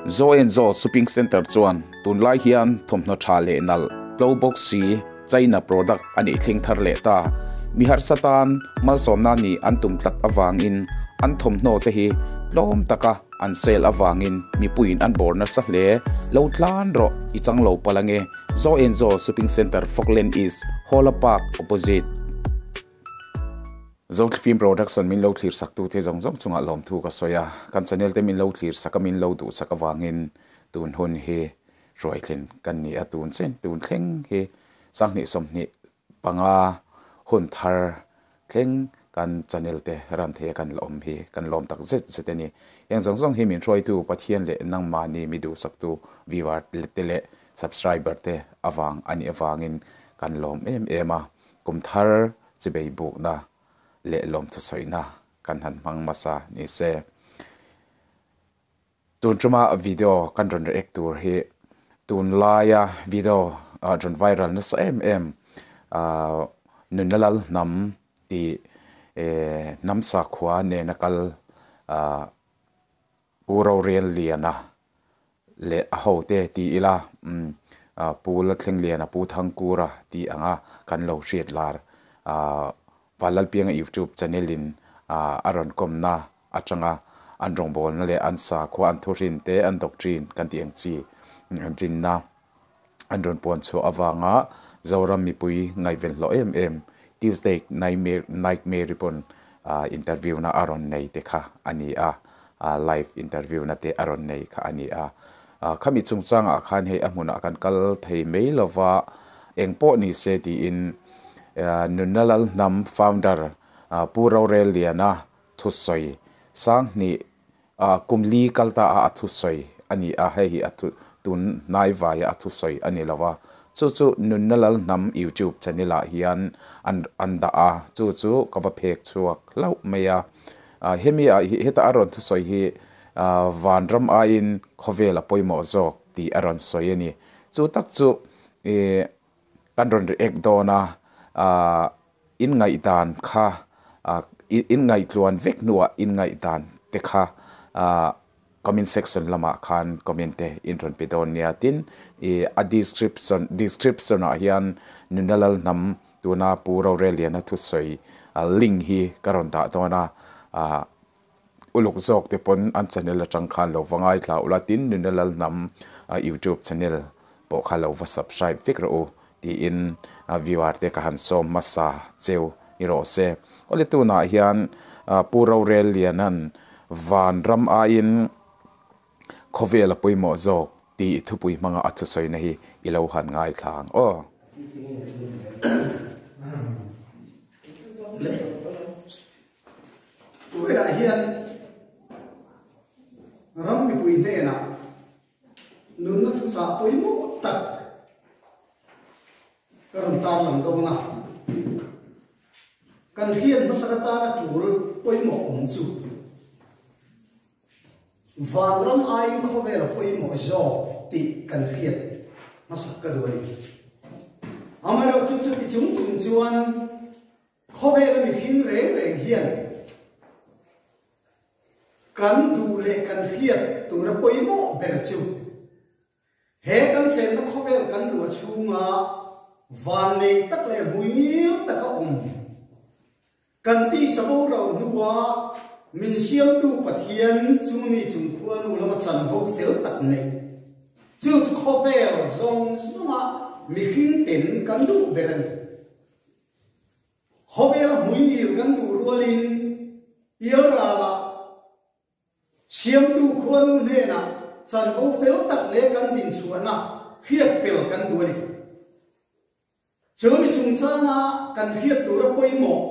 Zo and Zo Shopping Centre chuan tunlai hian thawmhnaw tha leh nalh tlo bawk si China product a nih thleng thar leh ta. Mi harsa tan malsawmna nih an tum tlat avangin an thawmhnaw te hi tlawm taka an sale avangin mipuiin an bawr nasa hle. Lo tlan rawh i chang lo palh ange. Zo and Zo Shopping Centre Falkland East, Hawla Park opposite. Zothlifim Production min lo thlir sak tute zawng zawng chungah lawmthu ka sawi a, kan channel te min lo thlir sak a min lo duh sak avangin tun hun hi hruaithlin kan ni a, tun chen tun thleng hi 2025 hun thar thleng kan channel te ran thei a kan la awm hi kan lawm tak zet zet a ni. Heng zawng zawng hi min hruaitu Pathian leh nangmahni mi duhsaktu viewer te leh subscriber te avang a nih avangin kan lawm em em a, kum thar chibei bukna leh lawmthusawina kan han hmang hmasa ni se. Tun tuma video kan rawn react tur hi tunlaia video rawn viral nasa em em nunna lal hnam tih hnam sakhua nena kal Pu Rorelliana leh a hote ti ila umm Pu Lathlenglia Pu Thangkura tih anga kan lo hriat lar ahh Vanlalpianga youtube channel in ahh a rawn kawmna atanga an rawngbawlna leh an sakhua an thuhrin te an doctrine kan tih ang chi an rinna an rawn puan chhuah avanga Zoram mipui ngaihven hlawh em em Tuesday Nightmare pawn interview na a rawn nei te kha a ni a, live interview na te a rawn nei kha a ni a. Khami chungchangah khan hei a hmunah kan kal thei mai lova eng pawh ni se tiin Nunna Lalhnam founder Pu Rorelliana thusawi Sanghnih Kum li kal ta a a thusawi a ni a, hei hi a thu tun hnai vaia a thusawi a ni lo a, chu chu Nunna Lalhnam YouTube channel ah hian an an dah a, chu chu ka va phek chhuak hlauh mai a. Hemi ah hi heta a rawn thusawi hi Vanram aiin khawvel a pawimawh zawk tih a rawn sawi a ni. Chu tak chu ih kan rawn react dawn a, in ngaihdan kha in ngaihtuan vek hnuah in ngaihdan te kha comment section lamah khan comment te in rawn pe dawn nia tin ih a description description ah hian nuna lalhnam tuna pu Roreliana thusawi link hi ka rawn dah dawn a ah uluk zawk te pawn an channel atang khan lo va ngaithla ula tin nuna lalhnam youtube channel pawh kha lo va subscribe vek rawh u tiin viewer te ka han sawm hmasa cheu ni rawh se. Awle tunah hian Pu Rorel Lianan Vanram aiin khawvel a pawimawh zawk tih thupui hmanga a thusawina hi i lo han ngaithla ang aw. Tunah hian ram mipui hnenah Nunna thuchah pawimawh tak ka rawn tarlang dawn a, kan hriat hmasa atana tul pawimawh awm chu vanram aiin khawvel a pawimawh zawk tih kan hriat hmasak ka duh a ni. Amaherawhchu chuti chung chung chuan khawvela mihring reng reng hian Kan duh leh kan hriat tura pawimawh ber chu he kan chenna khawvel kan luah chhunga vannei tak leh hmuingil taka awm kan tisa boral hnua min siamtu Pathian chungmi chungkhua nu lama chanvo fel tak neih chu chu khawvel zawng zawnga mihring ten kan duh ber a ni. Khawvel hmuingil kan duh rualin Pialralah Siamtu khuanu hnenah chanvo fel tak leh kan dinchhuahna hriat fel kan duh a ni. Chu mi chungchanga kan hriat tura pawimawh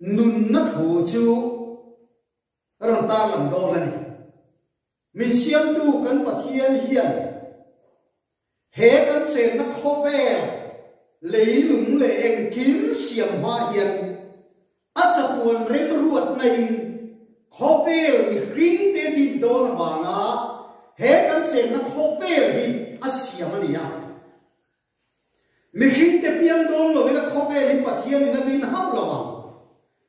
nunna thu chu rawn tarlang dawn a ni. Min siamtu kan Pathian hian he kan chenna khawvel leilung leh engkim siam hma hian a chatuan remruatna-in khawvel mihringte din dawn avanga he kan chenna khawvel hi a siam a ni a. Mihringte piang dawn lo ila khawvel hi Pathianin a din hauh lo ang.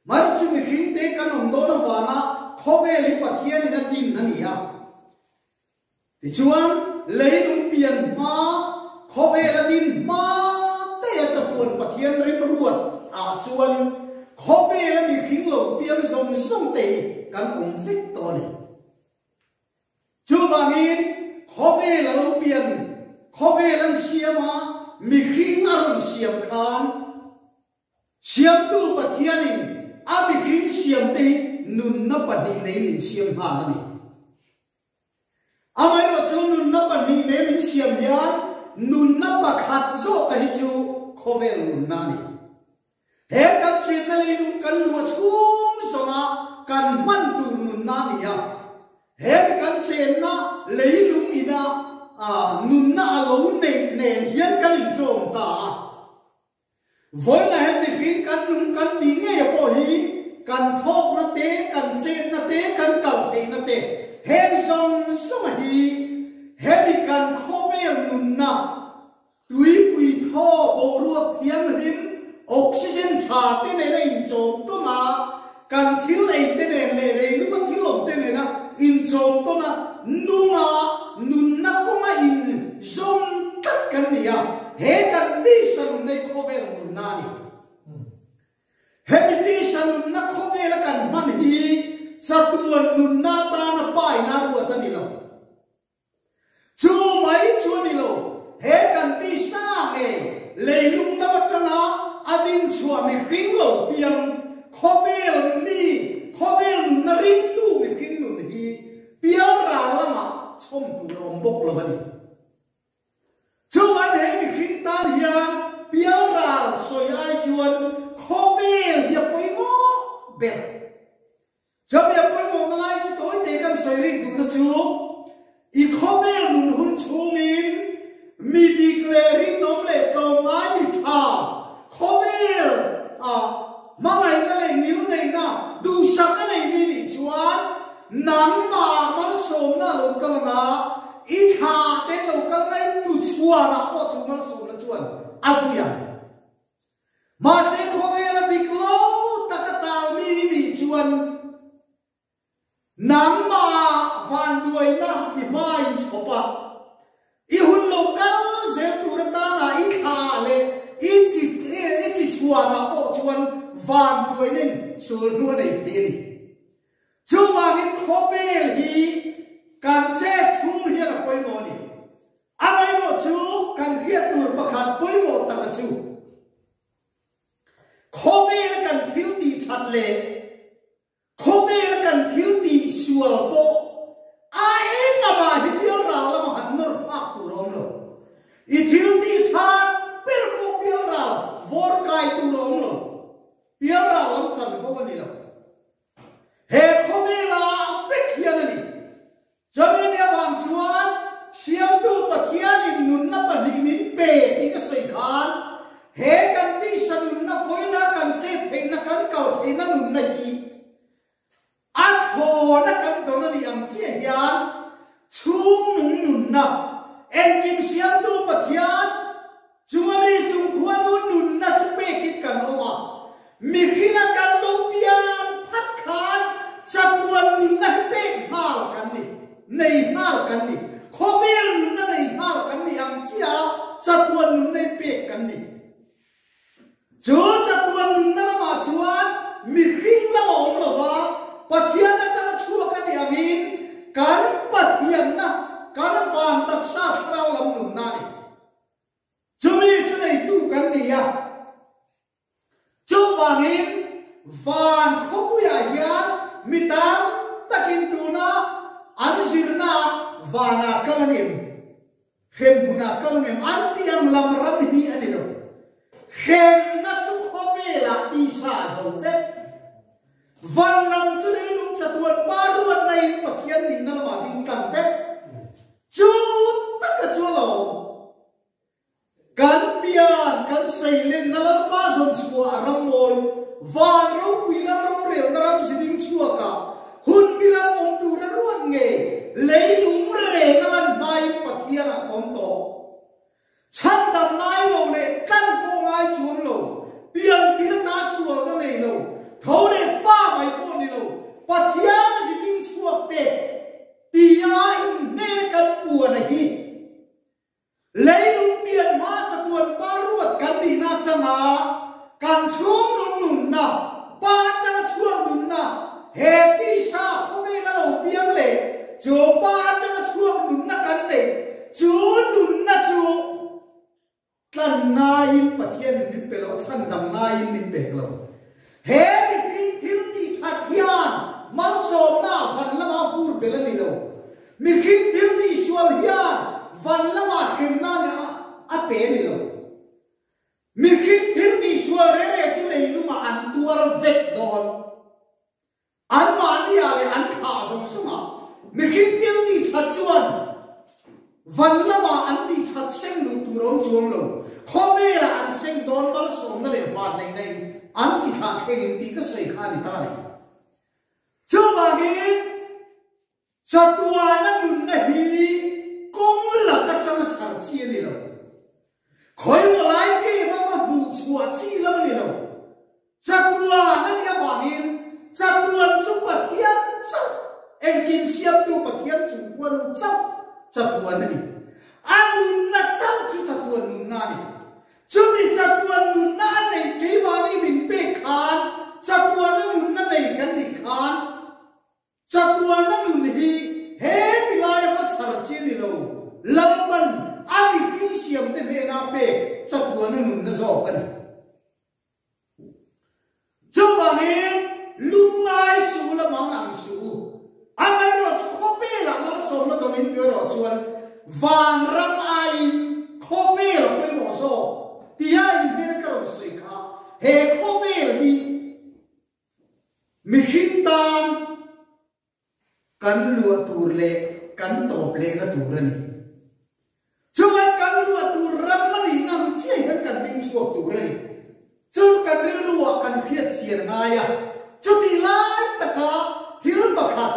Mahni chu mihringte kan awm dawn avanga. Khawvel hi Pathianin a din a ni a. Tichuan, leilung pian hma, khawvel a din hma daih a chatuan Pathian remruat ah chuan khawvel a mihring lo piang zawng zawng te hi kan awm vek tawh a ni. Chuvangin, khawvel a lo pian, khawvel an siam a, mihring a rawn siam khan, Siamtu Pathianin a mihring siamte hi nunna pahnih nei min siam nghal a ni. Amaherawhchu nunna pahnih nei min siam hian nunna pakhat zawka hi chu khawvel nunna a ni. He kan chenna leilung kan luah chhung zawnga kan hman tur nunna a ni a. He mi kan chenna leilung ina nunna a lo neih nen hian kan inṭawm ta a. Vawiinah hian mihring kan nung kan tih ngei a pawh hi kan thawkna te, kan chetna te, kan kal theihna te heng zawng zawng hi hemi kan khawvel nunna tuipui thaw boruak thianghlim oxygen tha te nena inchawm tawn a, kan thil ei te nen leh leilunga thil awm te nena inchawm tawn a, nunga nunna kawnga inzawm tlat kan ni a, he kan tisa nunna hi khawvel nunna a ni. Hemi tisa nunna khawvela kan hman hi chatuan nunna atana paina ruat a ni lo. Chu mai chu a ni lo, he kan tisa nge leilung lam atanga a din chhuah mihring lo piang khawvel mi, khawvel nunna ringtu mihring nun hi pialral lamah chhawm tur a awm bawk lo a ni. Chuan he mihring tan hian pialral sawi ai chuan khawvel hi a pawimawh ber. Chami a pawimawhna lai chu tawite kan sawi rik duhna chu i khawvel nun hun chhungin mi dik leh rinawm leh tlawmngai mi tha khawvel a hmangaihna leh ngilneihna duhsakna nei mi nih chuan nangmah malsawmna a lo kal anga i thla te lo kal na i tuchhuanah pawh chu malsawmna chuan a zui ang. Mahse khawvela dik lo taka tal mi nih chuan nangmah vanduaina i hmain chhawp a, i hun lo kal zel tur atana i thla leh i chi i chi chhuanah pawh chuan vanduainin sul hnu a nei thei a ni. Chuvangin khawvel hi kan chet chhung hian a pawimawh a ni. Amaherawh chu kan hriat tur pakhat pawimawh taka chu khawvel kan thil tih that leh khawvel kan thil tih sual pawh a eng amah hi pialral lama han nawr phak tur a awm lo. I thil tih that ber pawh pialral vawr kai tur a awm lo. Pialral lam chanvo a ni lo. He khawvela vek hian a ni. Chumi ni avang chuan Siamtu Pathianin nunna pahnih min pe tih ka sawi khan he kan tisa nunna vawiina kan chet theihna kan kal theihna nunna hi a thawna kan dawn a nih ang chiah hian chhungnung nunna engkim Siamtu Pathian Chunga mi chung khuanu nunna chu pekin kan awm a, mihringa kan lo pian phat khan chatuan nunna hi pek nghal kan ni, nei nghal kan ni. Khawvel nunna nei nghal kan ni ang chiah a, chatuan nunna hi pek kan ni. Chu chatuan nunna lamah chuan mihring lam a awm lo va, Pathian atanga chhuak a nih angin kan Pathianna, kan van taksa thlarau lam nunna a ni. Chumi chu neitu kan ni a, chuvangin van khawpuiah hian mi tam takin tuna an zirnaah vanah kal ang em, hremhmunah kal ang em an tih ang lam ram hi a ni lo. Hremna chu khawvelah tisa a zo vek. Van lam chu leilung chatuan pa ruatnain Pathian nihna lamah ding tlang vek. Chu taka chu alawm. Kan pian, kan seilenna Lalpa zawn chhuah a ram mawi, van ropui lal rorelna ram ziding chhuakah hun bi ram awm tura ruat nge leilung reng a lan hmain Pathian ah kawm tawh. Chhandam ngai lo leh tlan pawh ngai chuang lo, pian tir ata sualna nei lo, tho leh fa mai pawh ni lo, Pathian ziding. chhungnung nunna, Pa atanga chhuak nunna, he tisa khawvela lo piang leh chu Pa atanga chhuak nunna kan neih, chu nunna chu tlan ngaiin Pathianin min pe lo, a chhandam ngaiin min pek lo. He mihring thil tih that hian malsawmna van lama fur bel a ni lo. Mihring thil tih sual hian van lama hremna a pe a ni lo. Mihring thil tih sual reng reng chu leilungah an tuar vek dawn. Anmahniah leh an thlah zawng zawngah mihring thil tih that chuan van lamah an tih that seng luh tur a awm chuang lo. Khawvelah an seng dawn malsawmna leh vanneihna in an chi thlah thlengin tih ka sawi kha a ni ta a ni. Chuvangin Chatuana nunna hi kawng lak atanga chhar chi a ni lo. Khawimaw lai cave a va hmuh chhuah chi lam a ni lo. Chatuan a nih avangin chatuan chu Pathian chauh, engkim siamtu Pathian chung khuanu chauh chatuan a ni. A nunna chauh chu chatuan nunna a ni. Chumi chatuan nunna a neih keimahni min pek khan, chatuana nunna nei kan nih khan, Chatuana nun hi he tilaia va chhar chi a ni lo, Lalpan a mihring siamte hnena pek chatuana nunna zawk a ni. Chuvangin lungngai suh la mang ang suh u. Amaherawhchu khawvelah malsawmna dawnin tu erawh chuan vanram aiin khawvel a pawimawh zawk tia inhmel ka rawn sawi kha he khawvel hi Mihring tan kan luah tur leh kan tawp lehna tur a ni. Chuan kan luah tur ram a nihna ang chiah hian kan ding chhuak tur a ni. Chu kan rilruah kan hriat chian a ngai a. Chutih lai taka thil pakhat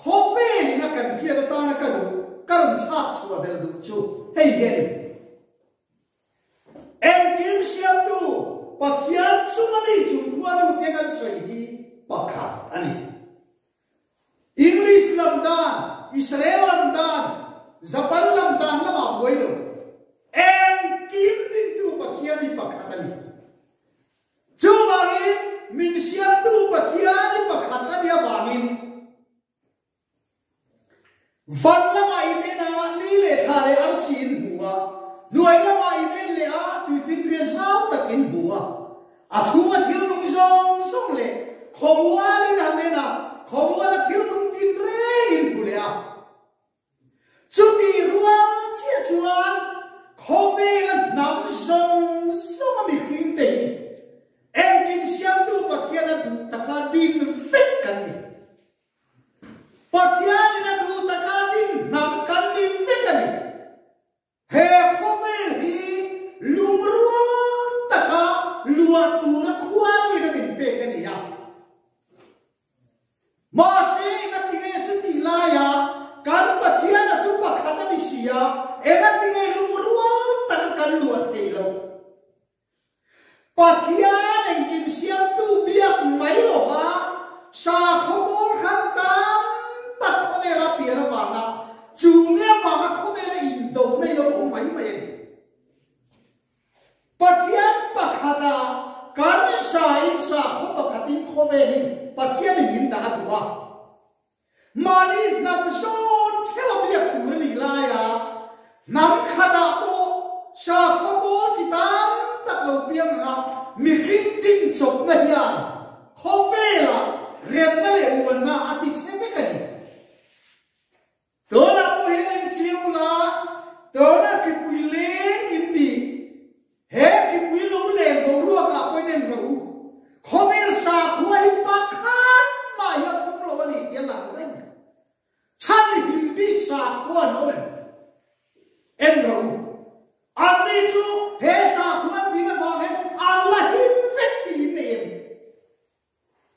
khawvelin a kan hriat atana ka duh, ka rawn chhak chhuah belh duh chu hei hi a ni. Engkim siamtu Pathian chunga mi chung khuanu te kan sawi hi pakhat a ni. English lam dan, Israel lam dan, Japan lam dan lamah buai lo. Engkim dingtu Pathian hi pakhat a ni. Chuvangin min siamtu Pathian hi pakhat a nih avangin Van lamah in en a, ni leh thla leh arsi in hmu a, hnuai lamah in en leh a, tuifinriat zau tak in hmu a. A chhunga thil nung zawng zawng leh khawmual in han en a, khawmuala thil nung tin reng in hmu leh a. Chutih rual chiah chuan khawvela hnam zawng zawnga mihringte hi engkim siamtu Pathiana duh taka din vek kan ni. Pathianin a duh taka ding hnam kan ni vek a ni. He khawvel hi lungrual taka luah tura khuanuin a min pek a ni a. Mahse engatinge chutih laia kan Pathiana chu pakhat a ni si a, engatinge lungrual taka kan luah theih loh? Pathian engkim siamtu biak mai lova sakhaw pawl hran tam tak khawvela pian avanga chu mi avanga khawvela indohna i lo awm mai mai a ni. Pathian pakhata kan sain sakhaw pakhatin khawvelin Pathianin min dah a duh a. Mahni hnam zawn theuh a biak tur a nih laia hnam khatah pawh sakhaw pawl chi tam tak lo piang anga mihring din chawpna hian khawvelah remna leh muanna a ti che vek a ni. Tunah pawh hian engchiang ula tuna hripui leng in tih He mipui lo leng boruak ah pawhin en rawh u. Khawvel sakhua hi pakhat mah hi a pawm lo a ni tih a lang reng. Chhan him bik sakhua an awm em? En rawh u. Anni chu he sakhua an ding avang hian an la him vek tiin nei em?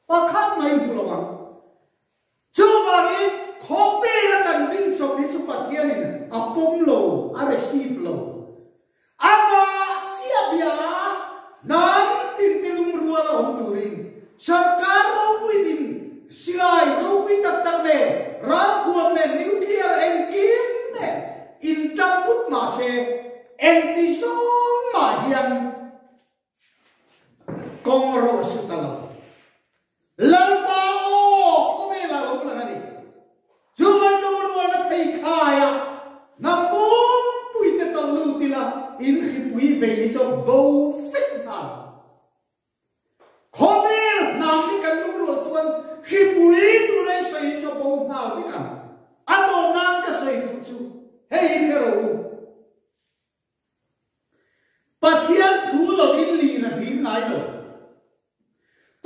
Pakhat mai hmu lo ang. Chuvangin khawvela kan din chawp hi chu Pathianin a pawm lo, a receive lo. Amah chiah bia a hnam tinte lungrual a awm turin sarkar ropuiin silai ropui tak tak nen, ralthuam nen, nuclear engkim nen inṭang ut mahse engti zawng mah hian. kawng ro a su ta lo. Lalpa aw khawvelah lo lang a ni. Chu van lungrualna pheikhaiah hnam pumpuite tawlh lut ila in hripui vei hi chu bo vek nghal ang. Khawvel hnam hi kan lungrual chuan hripui tura i sawi hi chu bo nghal vek ang. A tawp nan ka sawi duh chu hei hi hre rawh u. Pathian thu lovin lir a hlim ngai lo.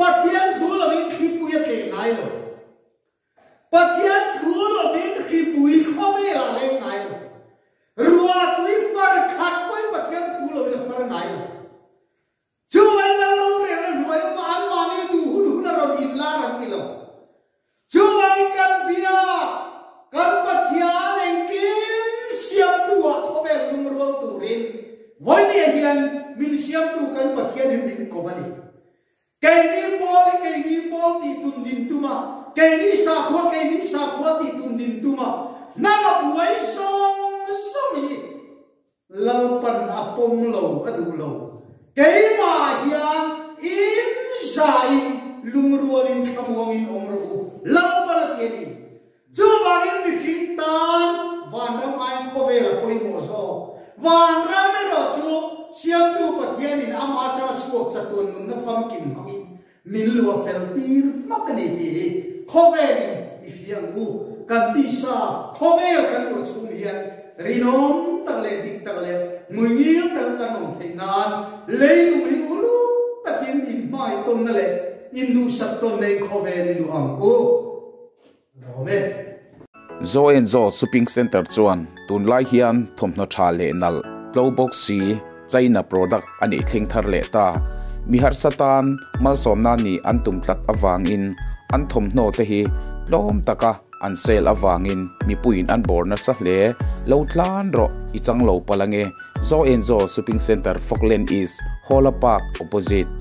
Pathian thu lovin thlipui a tleh ngai lo. Pathian thu lovin hripui khawvelah a leng ngai lo. Ruahtui far khat pawhin Pathian thu lovin a far ngai lo. Chuvangin Lal rorelna hnuai awma anmahni duh hun hun a rawn inlar an ni lo. Chuvangin kan bia, kan Pathian engkim siamtu-ah khawvel lungrual turin vawinia hian min siamtu kan Pathian hi min ko a ni. Keini pawl hi keini pawl tih tun din tum a, keini sakhua keini sakhua tih tun din tum a, hnam a buai zawng zawng hi Lalpan a pawm lo a duh lo. Keimah hian in zain lungrualin thlamuangin awm rawh u, Lalpan a ti a ni. Chuvangin mihring tan vanram aiin khawvel a pawimawh zawk. Vanram erawh chu Siamtu Pathianin ama atanga chhuak chatuan nunna famkim hmangin Min luah fel tir hmak a ni tih hi khawvelin i hria ang u. Kan tisa khawvel kan luah chhung hian rinawm tak leh dik tak leh hmuingil taka kan awm theih nan leilung hi uluk takin inhmaitawnna leh induhsak tawnna in khawvel i luah ang u. Rawm e. Zo and Zo Shopping Centre chuan tunlai hian thawmhnaw tha leh nalh tlo bawk si China product a nih thleng thar leh ta. Mi harsa tan malsawmna nih an tum tlat avangin an thawmhnaw te hi tlawm taka an sale avangin mipuiin an bawr nasa hle. Lo tlan rawh i chang lo palh ange. Zo and Zo Shopping Centre Falkland East, Hawla Park opposite.